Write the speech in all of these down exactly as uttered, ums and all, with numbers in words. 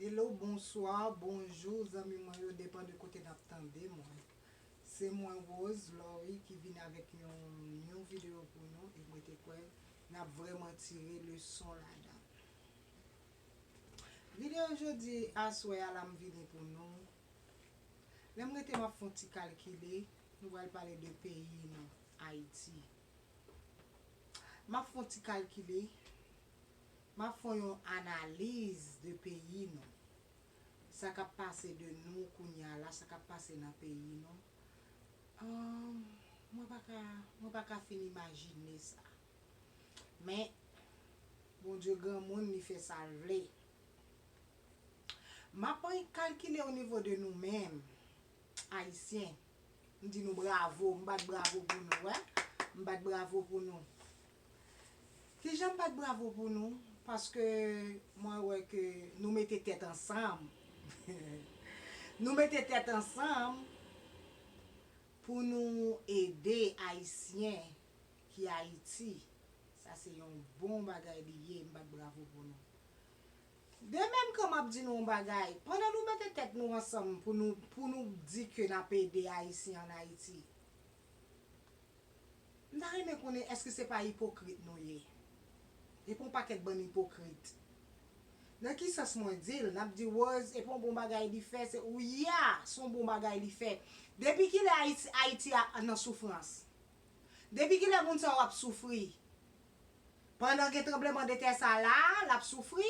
Hello, bonswa, bonjou, zanmi mwen yo, depan de kote n ap tande mwen. Se mwen, Rose Laurie, ki vin avèk yon, yon videyo pou nou, e mwen te kwè n ap vrèman tire leson ladan. Videyo jodi aswè a la m vini pou nou. Lè m rete m ap fè yon ti kalkile, nou pral pale de peyi nou, Ayiti. M ap fè yon ti kalkile, m ap fè yon analiz de peyi nou. Sa k ap pase de nou kounye a la, sa k ap pase nan peyi nou. Ahn, mwen pa ka, mwen pa ka fin imajine sa. Men, Bondye granmoun, li fè sa l vle. M ap kalkile o nivo de nou menm, Ayisyen. M di nou bravo, m bat bravo pou nou, wè. M bat bravo pou nou. Kijan m bat bravo pou nou? Paske mwen wè ke nou mete tèt ansanm. Nou mete tèt ansanm pou nou ede Ayisyen ki Ayiti. Sa se yon bon bagay li ye, m bat bravo pou nou. De menm ke m ap di nou yon bagay, pandan nou mete tèt nou ansanm pou nou, pou nou di ke n ap ede Ayisyen ann Ayiti, m ta renmen konnen èske se pa ipokrit nou ye? E pa yon pakèt bann ipokrit. Nan ki sans mwen di l? N ap di Rose, e pa yon bon bagay li fè, se ou ya, se yon bon bagay li fè. Depi kilè Ayiti, Ayiti a nan soufrans? Depi kilè moun sa yo ap soufri? Pandan gen tranblemanntè sa la, l ap soufri?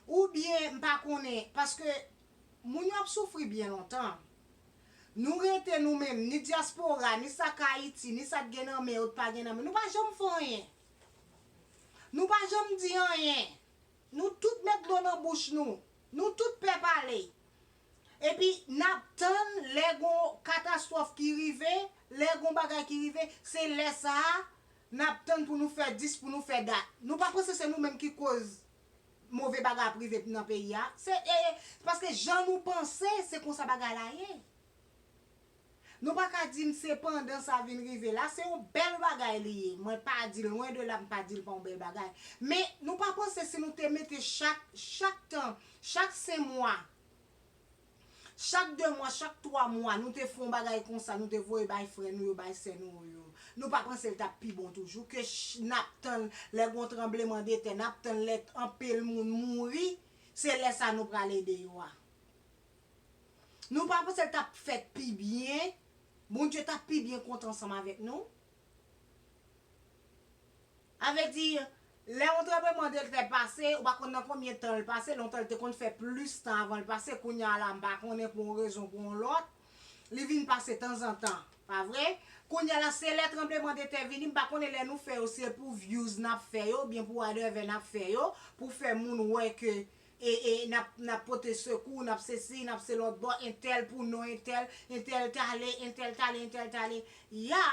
Oubyen, m pa konnen, paske moun yo ap soufri byen lontan. Nou rete nou menm, ni dyaspora, ni sa k Ayiti, ni sa k gen nan men yo, k pa gen nan men, nou pa janm fè anyen. Nou pa janm di anyen. Nou tout met dlo nan bouch nou. Nou tout pè pale. Epi n ap tann lè gon katastwòf ki rive, lè gon bagay ki rive, se lè sa a n ap tann pou nou fè dis, pou nou fè dat. Nou pa panse se nou menm ki koz move bagay ap rive nan peyi a? Se, e, paske jan nou panse, se konsa bagay la ye. Nou pa ka di m se pandan sa vin rive la, se yon bèl bagay li ye. Mwen pa di l, lwen de la, m pa di l pa yon bèl bagay. Men nou pa panse si nou te mete chak, chak tan, chak senk mwa, chak de mwa, chak twa mwa, nou te fè yon bagay konsa, nou te voye bay frè nou yo, bay sè nou yo. Nou pa panse l t ap pi bon toujou ke ch-, n ap tann lè gon tranblemanntè, n ap tann lè anpil moun mouri, se lè sa nou pral ede yo a? Nou pa panse l t ap fèt pi byen? Bondye t ap pi byen kontan ansanm avèk nou? A vle di, lè yon tranblemanntè pase, ou pa konn nan konbyen tan l pase, lontan l te konn fè plis tan avan l pase, kounye a la, m pa konnen pou yon rezon, pou yon lòt, li vin pase tanzantan, pa vre? Kounye a la, se lè tranblemanntè vini, m pa konnen lè nou fè yo, se pou views n ap fè yo, oubyen pou whatever n ap fè yo, pou fè moun wè ke e, e, n ap, n ap pote sekou, n ap sesi, n ap se lòt bò, entèl pou non entèl, entèl t ale, entèl t ale, entèl t ale. Ya,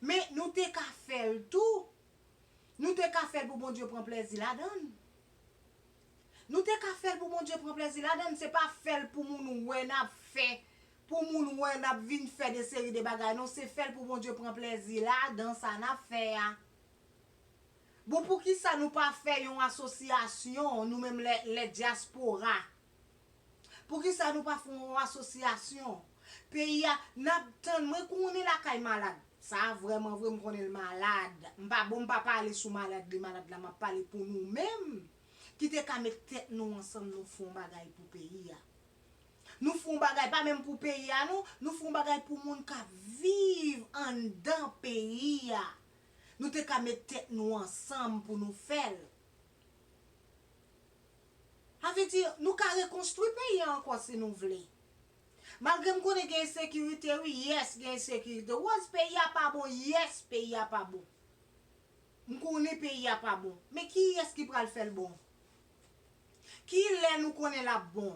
men nou te ka fè l tou. Nou te ka fè l pou Bondye pran plèzi ladan l. Nou te ka fè l pou Bondye pran plèzi ladan l. Se pa fè l pou moun wè n ap fè, pou moun wè n ap vin fè de seri de bagay. Non, se fè l pou Bondye pran plèzi ladan sa n ap fè a. Bon, poukisa nou pa fè yon asosyasyon, nou menm lè, lè dyaspora? Poukisa nou pa fè yon asosyasyon? Peyi a, n ap tann, mwen konnen lakay malad. Sa a vrèman vre, m konnen l malad. M pa bon, m pa pale sou malad li malad la, m ap pale pou nou menm ki te ka met tèt nou ansanm, nou fè yon bagay pou peyi a. Nou fè yon bagay, pa menm pou peyi a, non. Nou fè yon bagay pou moun k ap viv anndan peyi a. Nou te ka met tèt nou ansanm pou nou fè l. Sa vle di, nou ka rekonstwi peyi a ankò si nou vle. Malgre m konnen gen ensekirite, wi, yes, gen ensekirite. Rose, peyi a pa bon, yes, peyi a pa bon. M konnen peyi a pa bon. Men kiyès ki pral fè l bon? Ki lè nou konnen l ap bon?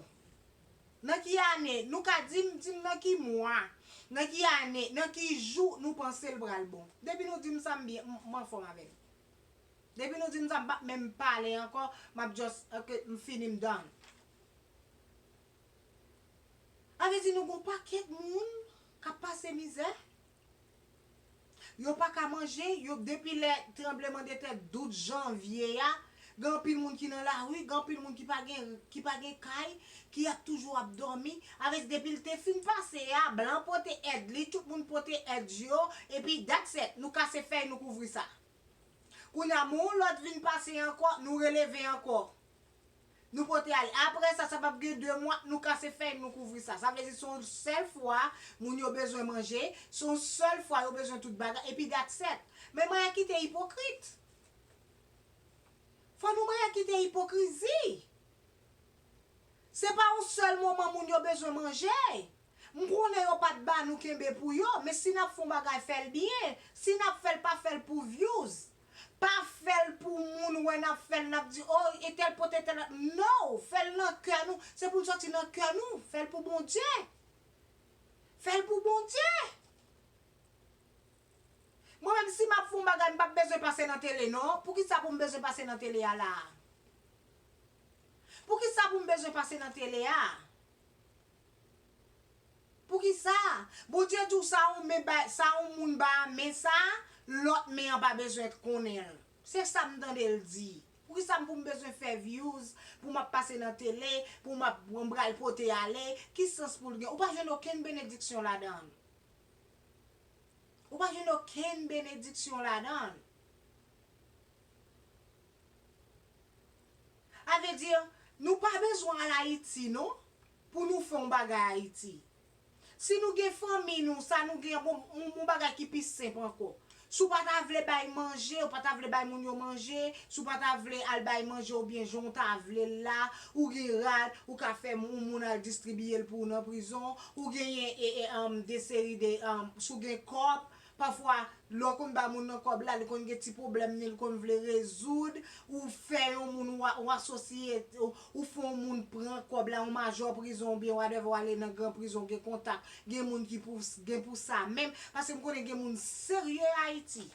Nan ki ane? Nou ka di m, di m nan ki mwa, nan ki ane, nan ki jou nou panse l pral bon? Depi nou di m sa, m byen, m, m anfòm avè l. Depi nou di m sa, m p ap menm pale ankò, m ap just, ok, m fini, m done. Sa vle di nou gon pakèt moun k ap pase mizè. Yo pa ka manje, yo, depi lè tranblemanntè dout janvye a, Gen anpil moun ki nan lari, gen anpil moun ki pa gen, ki pa gen kay, ki ap toujou ap dòmi. Avèk depi l te fin pase a, blan pote èd li, tout moun pote èd yo, epi that's it, nou kase fèy, nou kouvri sa. Kounye a, moun lòt vin pase ankò, nou releve ankò. Nou pote ale. Apre sa, sa p ap gen de mwa, nou kase fèy, nou kouvri sa. Sa vle di se yon sèl fwa moun yo bezwen manje, se yon sèl fwa yo bezwen tout bagay, epi that's it. Men mwen kite ipokrit. Fò nou mwen kite ipokrizi. Se pa yon sèl moman moun yo bezwen manje. M konnen yo pa t ba nou kenbe pou yo, men si n ap fè yon bagay, fè l byen. Si n ap fè l, pa fè l pou views. Pa fè l pou moun wè n ap fè l, n ap di, oh, entèl pote entèl. No! Fè l nan kè nou. Se pou l sòti nan kè nou. Fè l pou Bondye. Fè l pou Bondye. Mwen menm, si m ap fè yon bagay, m p ap bezwen pase nan tele, non. Poukisa pou m bezwen pase nan tele a la a? Poukisa pou m bezwen pase nan tele a? Poukisa? Bondye di w sa yon men bay, sa yon moun bay men sa, lòt men an pa bezwen konnen l. Se sa m tande l di. Poukisa m pou m bezwen fè views, pou m ap pase nan tele, pou m ap, m pral pote ale? Ki sans pou l gen? Ou pa jwenn okenn benediksyon ladan l. Ou pa jwenn okenn benediksyon ladan l. A vle di, nou pa bezwen al Ayiti, non, pou nou fè yon bagay Ayiti. Si nou gen fanmi nou, sa nou gen, bon, yon, yon bagay ki pi senp ankò. Si w pa ta vle bay manje, ou pa ta vle bay moun yo manje, si w pa ta vle al bay manje oubyen jan w ta vle l la, ou gen rad, ou ka fè yon moun al distribiye l pou ou nan prizon, ou genyen, e, e, um, de seri de, um, si w gen kòb, pafwa, lè w konn ba moun nan kòb la, li konn gen ti pwoblèm li, li konn vle rezoud, ou fè yon moun, ou a-, ou asosye, ou, ou fè yon moun pran kòb la, yon majò prizon oubyen whatever, w ale nan gran prizon, w gen kontak, gen moun ki pou, gen pou sa menm, paske m konnen gen moun serye Ayiti.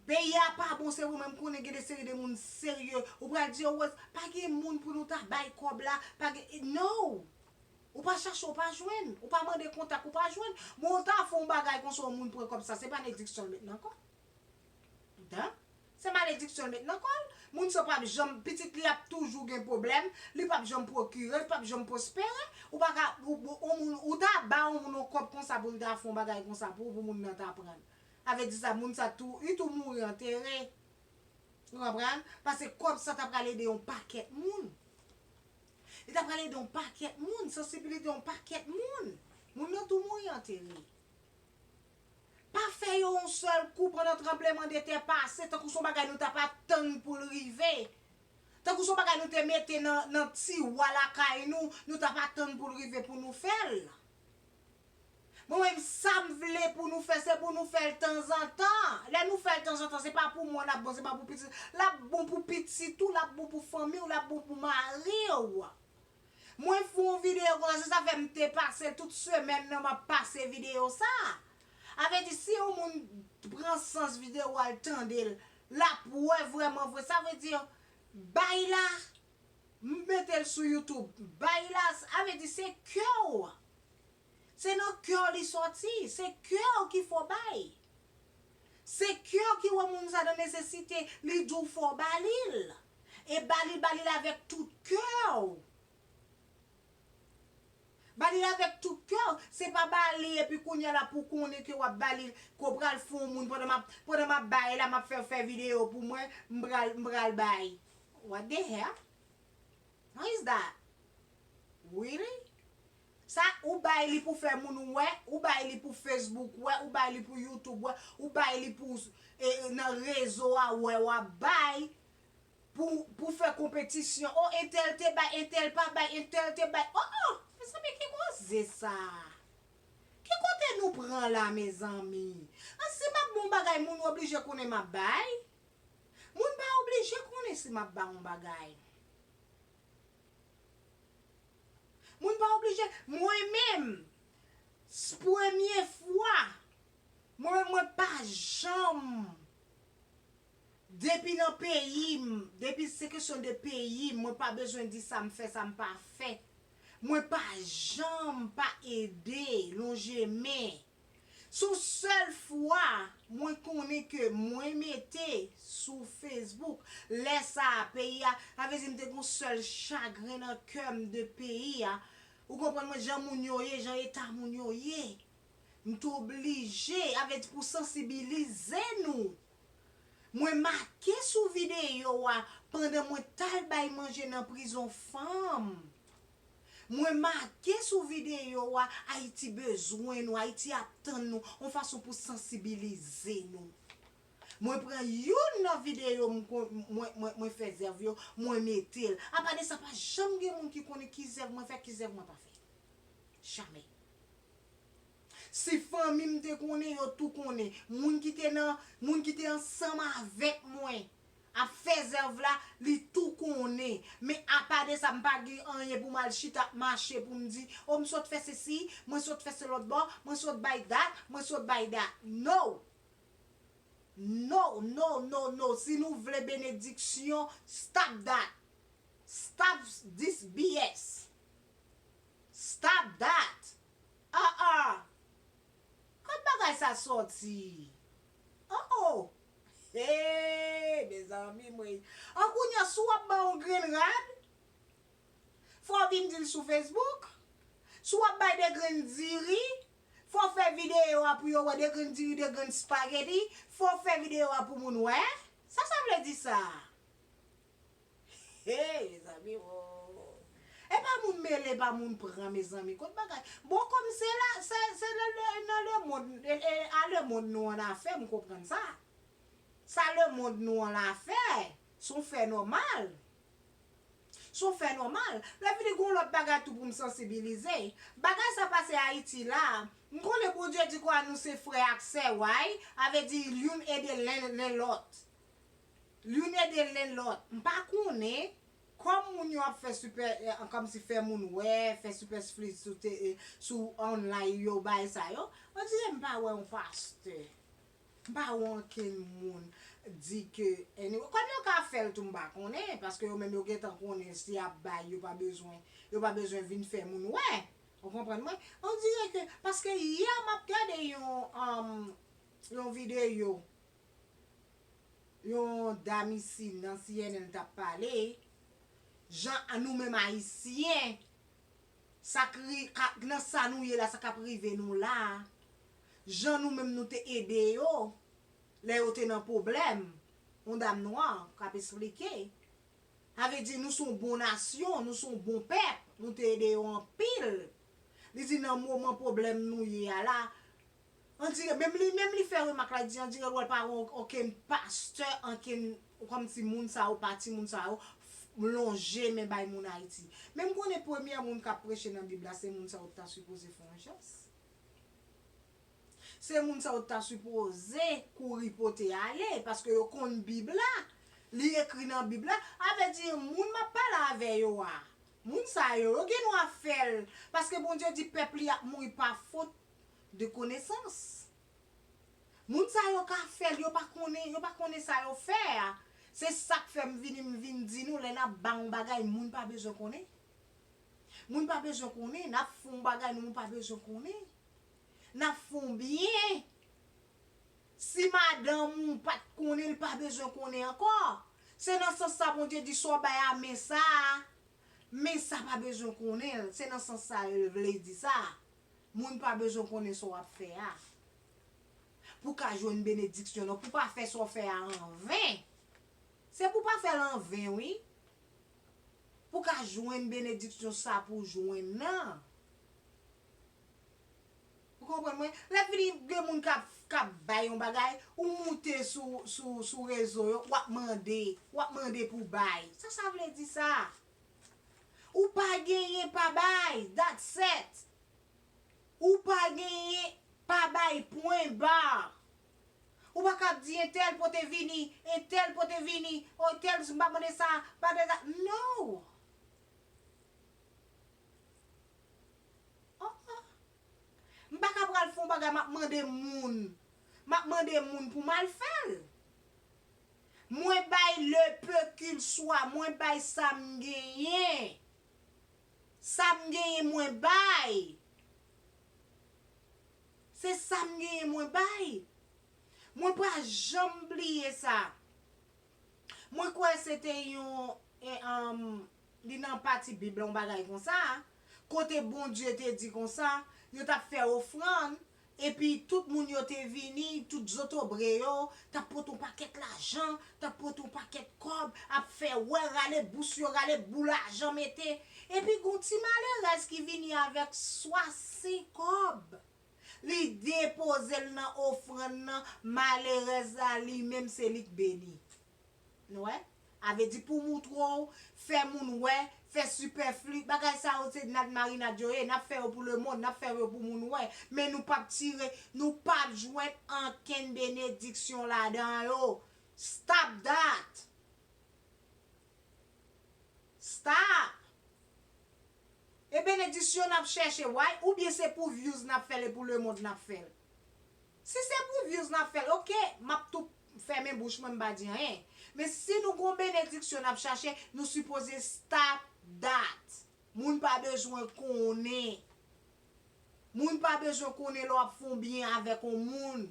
Peyi a pa bon, se vre, men m konnen gen de seri de moun serye. Ou pral di yo, Rose, pa gen moun pou nou ta bay kòb la, pa gen, no! Ou pa chache, ou pa jwenn. Ou pa mande kontak, ou pa jwenn. Bon, ou ta fè yon bagay konsa, yon moun pran kòb sa, se malediksyon l met nan kò l. Tande? Se malediksyon l met nan kò l. Moun sa p ap janm, pitit li ap toujou gen pwoblèm, li p ap janm pwokire, li p ap janm pwospere. Ou pa ka, ou, ou, yon moun, ou ta ba yon moun yon kòb konsa pou l ta fè yon bagay konsa pou ou, pou moun nan ta pran l. Sa vle di sa, moun sa tou, li tou mouri antere. Ou konprann? Paske kòb sa ta pral ede yon pakèt moun. Li ta pral ede yon pakèt moun, sansibilite yon pakèt moun. Moun nan tou mouri antere. Pa fè yo yon sèl kou pandan tranblemanntè pase, tankou se yon bagay nou t ap atann pou l rive. Tankou se yon bagay nou te mete nan, nan tiwa lakay nou, nou t ap atann pou l rive pou nou fè l. Mwen menm, sa m vle pou nou fè, se pou nou fè l tanzantan. Lè nou fè l tanzantan, se pa pou mwen l ap bon, se pa pou pitit. L ap bon pou pitit ou, l ap bon pou fanmi w, l ap bon pou mari w. Mwen fè yon videyo konsa, se sa fè m te pase l tout semèn nan, m ap pase videyo sa. A vle di, si yon moun pran sans videyo a, l tande l, l ap wè vrèman vre. Sa vle di, bay la, m mete l sou YouTube, bay la, a vle di, se kè w. Se nan kè w li sòti, se kè w ki fò bay. Se kè w ki wè moun sa nan nesesite, li di w fò w ba li l. E ba li l, ba li l avèk tout kè w. Ba li l avèk tout kè w. Se pa ba li epi kounye a la pou konnen ke w ap ba li, ke w pral fè yon moun pandan m ap, pandan m ap bay la, m ap fè, fè videyo pou mwen, m pral, m pral bay. What the hell? How is that? Really? Sa, ou bay li pou fè moun wè, ou bay li pou Facebook wè, ou bay li pou YouTube wè, ou bay li pou, e, nan rezo a wè, w ap bay pou, pou fè konpetisyon. O, entèl te bay, entèl pa bay, entèl te bay. O, o, mezanmi, ki koze sa? Ki kote nou pran la, mezanmi? An, si m ap bon bagay, moun oblije konnen m ap bay. Moun pa oblije konnen si m ap ba yon bagay. Moun pa oblije. Mwen menm, s-, premye fwa, mwen menm, mwen pa janm, depi nan peyi m, depi se kesyon de peyi m, mwen pa bezwen di sa m fè, sa m pa fè. Mwen pa janm pa ede, lonje men. Se yon sèl fwa mwen konnen ke mwen mete sou Facebook, lè sa a, peyi a, sa vle di m te gen yon sèl chagren nan kè m de peyi a. Ou konprann mwen, jan moun yo ye, jan eta moun yo ye. M te oblije, sa vle di pou sansibilize nou. Mwen make sou videyo a pandan mwen t al bay manje nan prizon fanm. Mwen make sou videyo a, Ayiti bezwen nou, Ayiti ap tann nou, yon fason pou sansibilize nou. Mwen pran youn nan videyo m kon- mwen, mwen, mwen fè zèv yo, mwen mete l. Apa de sa, pa janm gen moun ki konnen ki zèv mwen fè, ki zèv mwen pa fè. Jamè. Si fanmi m te konnen, yo tou konnen. Moun ki te nan, moun ki te ansanm avèk mwen ap fè zèv la, li tou konnen. Men apa de sa, m pa gen anyen pou m al chita ap mache pou m di, o, m sot fè sesi, mwen sot fè se lòt bò, mwen sot bay dat, mwen sot bay dat. No! No, no, no, no. Si nou vle benediksyon, stop that. Stop this B S. Stop that. Ah ah. Kot bagay sa soti? Oh oh. Hey, mezanmi, mwen. An kounye a, si w ap bay yon grenn rad, fò w vin di l sou Facebook. Si w ap bay de grenn diri, fò w fè videyo a pou yo wè, de grenn diri, de grenn spaghetti, fò w fè videyo a pou moun wè. Sa sa vle di sa? Hey, mezanmi, oh. E pa moun mele, pa moun pran, mezanmi. Kot bagay? Bon, kòm se la, se, se le, le, nan lemonn, e, e, a lemonn nou an afè, m konprann sa. Sa lemonn nou an afè, se yon fè nòmal. Se yon fè nòmal. Lè vini gen yon lòt bagay tou pou m sansibilize. Bagay sa pase Ayiti la, m konnen Bondye di kwa nou se frè ak sè, why? Sa vle di youn ede len, len lòt. Youn ede len lòt. M pa konnen kòm moun yo ap fè sipè, eh, kòmsi fè moun wè, fè sipèsfli sou te, eh, sou online yo, bagay sa yo. On dirè m pa wè yon pastè. M pa wè ankenn moun di ke, anyway, kòm yo ka fè l tou, m pa konnen, paske yo menm yo gentan konnen si y ap bay, yo pa bezwen, yo pa bezwen vin fè moun wè. Ou konprann mwen? On dirè ke, paske yè m ap gade yon, um, yon videyo, yon dam isi nan C N N t ap pale, jan nou menm Ayisyen, sa k ri-, ka, nan sa nou ye la, sa k ap rive nou la, jan nou menm nou te ede yo, lè yo te nan pwoblèm, yon dam nwa k ap esplike. Sa vle di nou se yon bon nasyon, nou se yon bon pèp, nou te ede yo anpil. Li di nan moman pwoblèm nou ye a la, on dirè, menm li, menm li fè remak la, li di on dirè l wè l pa gen okenn pastè, okenn, kòmsi moun sa yo, pati moun sa yo, f-, lonje men bay moun Ayiti. Men m konnen premyè moun k ap preche nan Bib la, se moun sa yo t ta sipoze fè yon jès. Se moun sa yo t ta sipoze kouri pote ale, paske yo konn Bib la, li ekri nan Bib la, sa vle di moun m ap pale avè yo a, moun sa yo, yo gen dwa fè l, paske Bondye di pèp li ap mouri pa fot de konesans. Moun sa yo ka fè l, yo pa konnen, yo pa konnen sa yo fè a. Se sa k fè m vini, m vin di nou, lè n ap bay yon bagay, moun pa bezwen konnen. Moun pa bezwen konnen, n ap fè yon bagay, nou, moun pa bezwen konnen. N ap fè yon byen. Si madanm ou pa t konnen, l pa bezwen konnen ankò. Se nan sans sa Bondye di sa w bay a men sa a, men sa pa bezwen konnen l. Se nan sans sa l vle di sa. Moun pa bezwen konnen sa w ap fè a. Pou w ka jwenn benediksyon nan, pou w pa fè sa w fè a anven. Se pou w pa fè l anven, wi. Pou w ka jwenn benediksyon sa pou w jwenn nan. Ou konprann mwen? Lè fini gen moun k ap, k ap bay yon bagay, ou moute sou, sou, sou rezo yo, w ap mande, w ap mande pou bay. Sa sa vle di sa? Ou pa genyen, pa bay. That's it. Ou pa genyen, pa bay, pwen ba. Ou pa ka ap di entèl pote vini, entèl pote vini, o entèl m pa mande sa, pa de sa. No! Oh, oh. M pa ka pral fè yon bagay, m ap mande moun. M ap mande moun pou m al fè l. Mwen bay le peu qu'il soit, mwen bay sa m genyen. Sa m genyen, mwen bay. Se sa m genyen mwen bay. Mwen pa janm bliye sa. Mwen kwè se te yon, e, um, li nan pati Bib la, yon bagay konsa, kote Bondye te di konsa, yo t ap fè ofrann, epi tout moun yo te vini, tout zotobre yo, t ap pote yon pakèt lajan, t ap pote yon pakèt kòb, ap fè wè, rale bous yo, rale bou lajan mete. Epi gon ti malerèz ki vini avèk swasen kòb. Li depoze l nan ofrann nan, malerèz la, li menm, se li k beni. Nou wè? A vle di pou moutre w, fè moun wè, fè sipèfli, bagay sa yo se nad marinad yo ye, n ap fè yo pou lemonn, n ap fè yo pou moun wè, men nou p ap tire, nou p ap jwenn ankenn benediksyon ladan yo. Stop that! Stop! E benediksyon n ap chèche, why? Oubyen se pou views n ap fè l, e pou lemonn n ap fè l? Si se pou views n ap fè l, oke, m ap tou fèmen bouch mwen, m pa di anyen. Men si nou gon benediksyon n ap chache, nou sipoze stop that. Moun pa bezwen konnen. Moun pa bezwen konnen lè w ap fè yon byen avèk yon moun.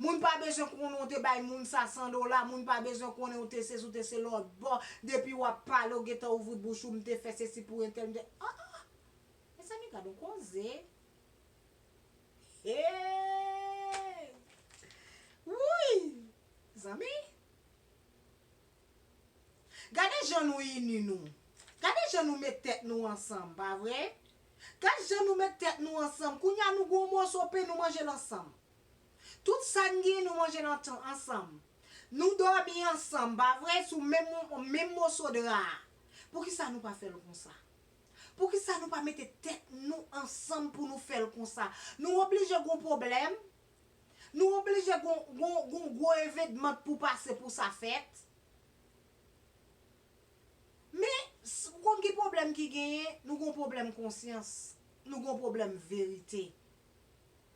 Moun pa bezwen konnen w te bay moun sa san dola, moun pa bezwen konnen w te sesi, w te se lòtbò. Depi w ap pale, w gentan ouvri bouch ou, m te fè sesi pou entèl, m te, ah, ah, ah. Mezanmi, gad yon koze. Hey! Wouy! Zanmi! Gade jan nou ini nou. Gade jan nou met tèt nou ansanm, pa vre? Gade jan nou met tèt nou ansanm. Kounye a nou gon moso pen, nou manje l ansanm. Tout sa n gen, nou manje l antan-, ansanm. Nou dòmi ansanm, pa vre? Sou menm, menm moso dra. Poukisa nou pa fè l konsa? Poukisa nou pa mete tèt nou ansanm pou nou fè l konsa? Nou oblije gon pwoblèm? Nou oblije gon, gon, gon gwo evenman pou pase pou sa fèt? Men, s-, ou konn ki pwoblèm ki genyen? Nou gon pwoblèm konsyans. Nou gon pwoblèm verite.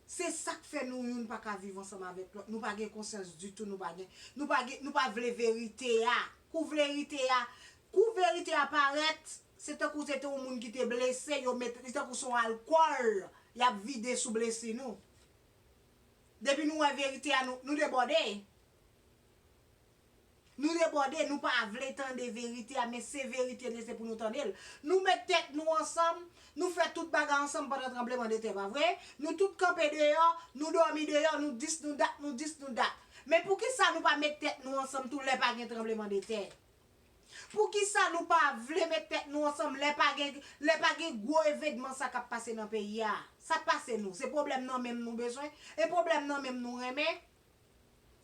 Se sa k fè nou youn pa ka viv ansanm avèk lòt. Nou pa gen konsyans ditou, nou pa gen, nou pa gen, nou pa vle verite a. Kou verite a, kou verite a parèt, se tankou se te yon moun ki te blese, yo met, li tankou se yon alkòl y ap vide sou blesi nou. Depi nou wè verite a, nou, nou debòde. Nou debòde, nou pa vle tande verite a, men se verite l ye, se pou nou tande l. Nou met tèt nou ansanm, nou fè tout bagay ansanm pandan tranblemanntè, pa vre? Nou tout kanpe deyò, nou dòmi deyò, nou dis, nou dat, nou dis, nou dat. Men poukisa nou pa met tèt nou ansanm tou lè pa gen tranblemanntè? Poukisa nou pa vle met tèt nou ansanm lè pa gen, lè pa gen gwo evenman sa k ap pase nan peyi a? Sa k pase nou? Se pwoblèm nan menm nou bezwen? E pwoblèm nan menm nou renmen?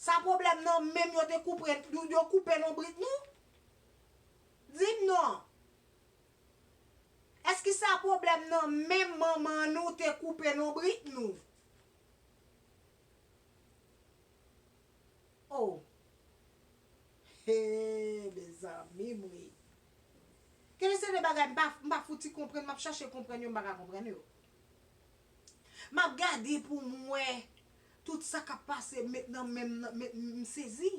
Sa pwoblèm nan menm yo te koupe, yo koupe lonbrit nou? Di m non. Èske sa pwoblèm nan menm manman nou te koupe lonbrit nou? Oh. Hey, mezanmi, wi. Gen de seri de bagay m pa, m pa fouti konprann, m ap chache konprann yo, m pa ka konprann yo. M ap gade pou m wè tout sa k ap pase, met nan men m, nan, met, m sezi.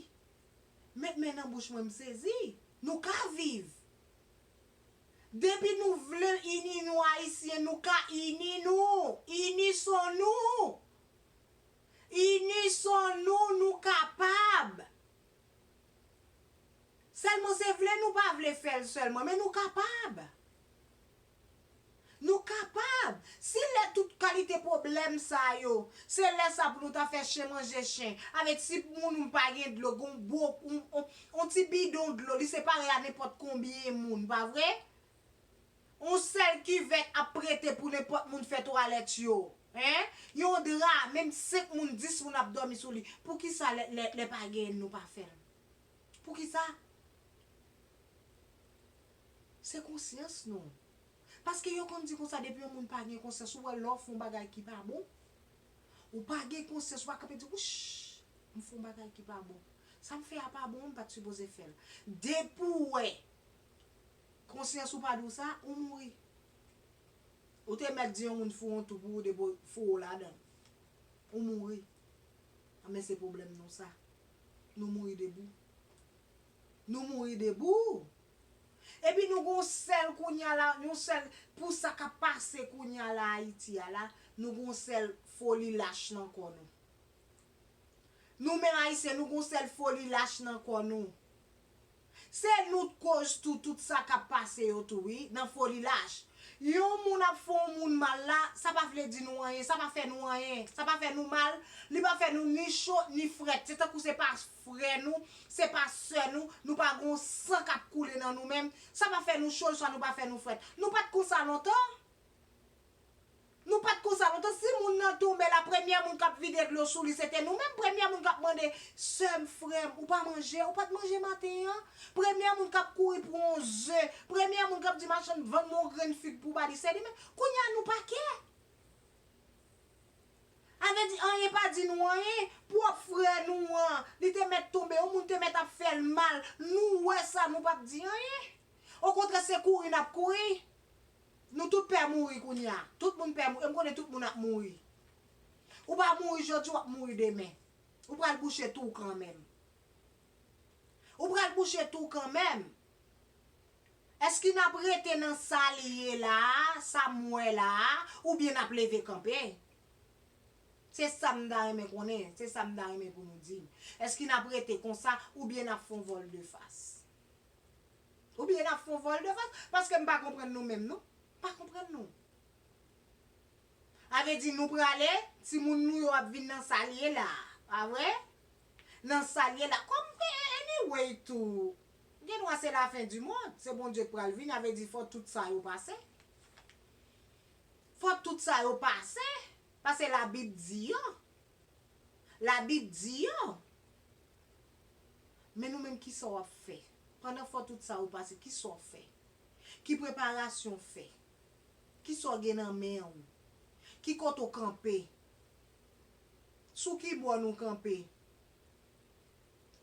Met men nan bouch mwen, m sezi. Nou ka viv. Depi nou vle ini nou Ayisyen, nou ka ini nou. Ini son nou. Ini son nou, nou kapab. Sèlman se vle nou pa vle fè l sèlman, men nou kapab. Nou kapab. Si lè tout kalite pwoblèm sa yo, se lè sa pou nou ta fè chen manje chen. Avèk si moun ou pa gen dlo, gon bwok, on, on, on ti bidon dlo, li separe a nenpòt konbyen moun, pa vre? On sèl kivèt ap prete pou nenpòt moun fè twalèt yo. Hein? Yon dra, menm senk moun, dis moun ap dòmi sou li. Poukisa lè, lè, lè pa gen nou pa fè l? Poukisa? Se konsyans nou. Paske yo konn di konsa, depi yon moun pa gen konsyans, ou wè lè w fè yon bagay ki pa bon, ou pa gen konsyans, ou pa kanpe di, wouch, m fè yon bagay ki pa bon. Sa m fè a pa bon, m pa t sipoze fè l. Depi w wè konsyans ou pa di w sa, ou mouri. Ou te mèt di yon moun foure yon tou pou ou depi w foure w ladan l. Ou mouri. Anben se pwoblèm nou sa. Nou mouri debou. Nou mouri debou. Epi nou gon sèl kounye a la, yon sèl, pou sa k ap pase kounye a la Ayiti a la, nou gon sèl foli lach nan kò nou. Nou menm Ayisyen, nou gon sèl foli lach nan kò nou. Se nou t koz tou, tout sa k ap pase yo tou, wi, nan foli lach. Yon moun ap fè yon moun mal la, sa pa vle di nou anyen, sa pa fè nou anyen, sa pa fè nou mal, li pa fè nou ni cho, ni frèt. Se tankou se pa frè nou, se pa sè nou, nou pa gon san k ap koule nan nou menm, sa pa fè nou cho, swa nou pa fè nou frèt. Nou pa t konsa lontan. Nou pa t konsa lontan. Si moun nan tonbe la, premyè moun k ap vide dlo sou li, se te nou menm. Premyè moun k ap mande, sè m, frè m, ou pa manje, ou pa t manje maten an? Premyè moun k ap kouri pou yon ze, premyè moun k ap di machann vann mwen yon grenn fig pou w ba li, se li menm. Kounye a, nou pa kè. Sa vle di, anyen pa di nou anyen. Pwòp frè nou an, li te mèt tonbe, yon moun te mèt ap fè l mal. Nou wè sa, nou p ap di anyen. Okontrè, se kouri n ap kouri. Nou tout pè mouri kounye a. Tout moun pè mouri. E m konnen tout moun ap mouri. Ou pa mouri jodi, w ap mouri demen. Ou pral bouche tou kanmenm. Ou pral bouche tou kanmenm. Èske n ap rete nan sa li ye la a, sa m wè la a, oubyen n ap leve kanpe? Se sa m ta renmen konnen, se sa m ta renmen pou nou di m. Èske n ap rete konsa, oubyen n ap fè yon vòl de fas? Oubyen n ap fè yon vòl de fas? Paske m pa konprann nou menm, non. M pa konprann nou. Sa vle di nou prale, timoun nou yo ap vin nan sa l ye la a, pa vre? Nan sa l ye la. Kòm, anyway tou, gen dwa se la fen di mond, se Bondye k pral vini, sa vle di fò tout sa yo pase. Fò tout sa yo pase, paske Labib di yo. Labib di yo. Men nou menm, kisa w ap fè? Pandan fò tout sa yo pase, kisa w fè? Ki preparasyon w fè? Kisa w gen nan men w? Ki kote w kanpe? Sou ki bò nou kanpe?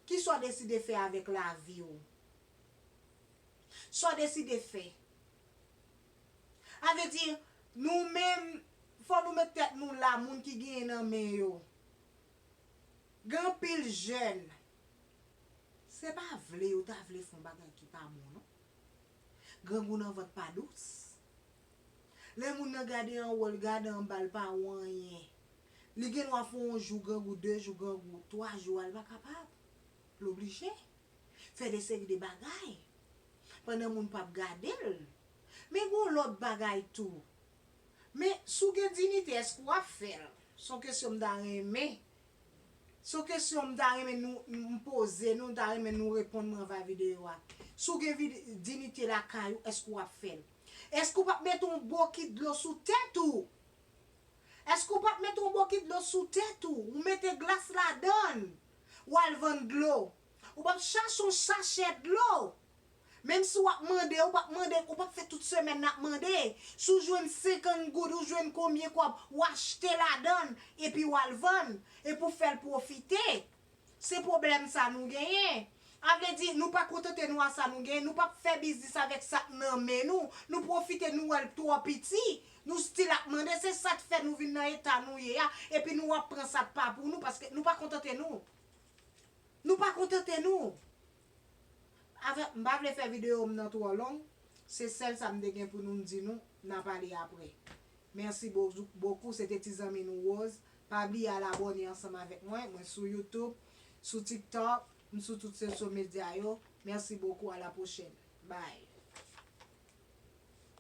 Kisa w deside fè avèk lavi w? Sa w deside fè? Sa vle di, nou menm, fò nou met tèt nou la, moun ki genyen nan men yo. Gen anpil jèn, se pa vle yo ta vle fè yon bagay ki pa bon, non. Grangou nan vant pa dous. Lè moun nan gade anwo, l gade anba, l pa wè anyen. Li gen dwa fè yon jou grangou, de jou grangou, twa jou a, l pa kapab. L oblije fè de seri de bagay pandan moun p ap gade l. Men gon lòt bagay tou. Men si w gen diyite, èske w ap fè l? Se yon kesyon m ta renmen. Se yon kesyon m ta renmen nou, m poze nou, m ta renmen nou reponn mwen anba videyo a. Si w gen vide-, diyite lakay ou, èske w ap fè l? Èske w p ap mete yon bokit dlo sou tèt ou? Èske w p ap mete yon bokit dlo sou tèt ou? Ou mete glas ladan l, w al vann dlo. Ou p ap chache yon sachè dlo. Menm si w ap mande, ou p ap mande, ou p ap fè tout semèn n ap mande. Si w jwenn senkant goud, ou jwenn konbyen kòb, w achte ladan l, epi w al vann, epi w fè l pwofite. Se pwoblèm sa nou genyen. Sa vle di, nou pa kontante nou a sa nou genyen, nou p ap fè biznis avèk sa k nan men nou, nou pwofite, nou wè l twò piti, nou still ap mande, se sa k fè nou vin nan eta nou ye a, epi nou ap pran sa k pa pou nou, paske nou pa kontante nou. Nou pa kontante nou. Avèk, m pa vle fè videyo m nan twò long, se sèl sa m te gen pou nou di nou, n a pale apre. Mèsi bo-, bokou, se te ti zanmi nou Rose. Pa bliye al abòne ansanm avèk mwen, mwen sou YouTube, sou TikTok, m sou tout social media yo. Mèsi bokou, à la prochaine. Bye.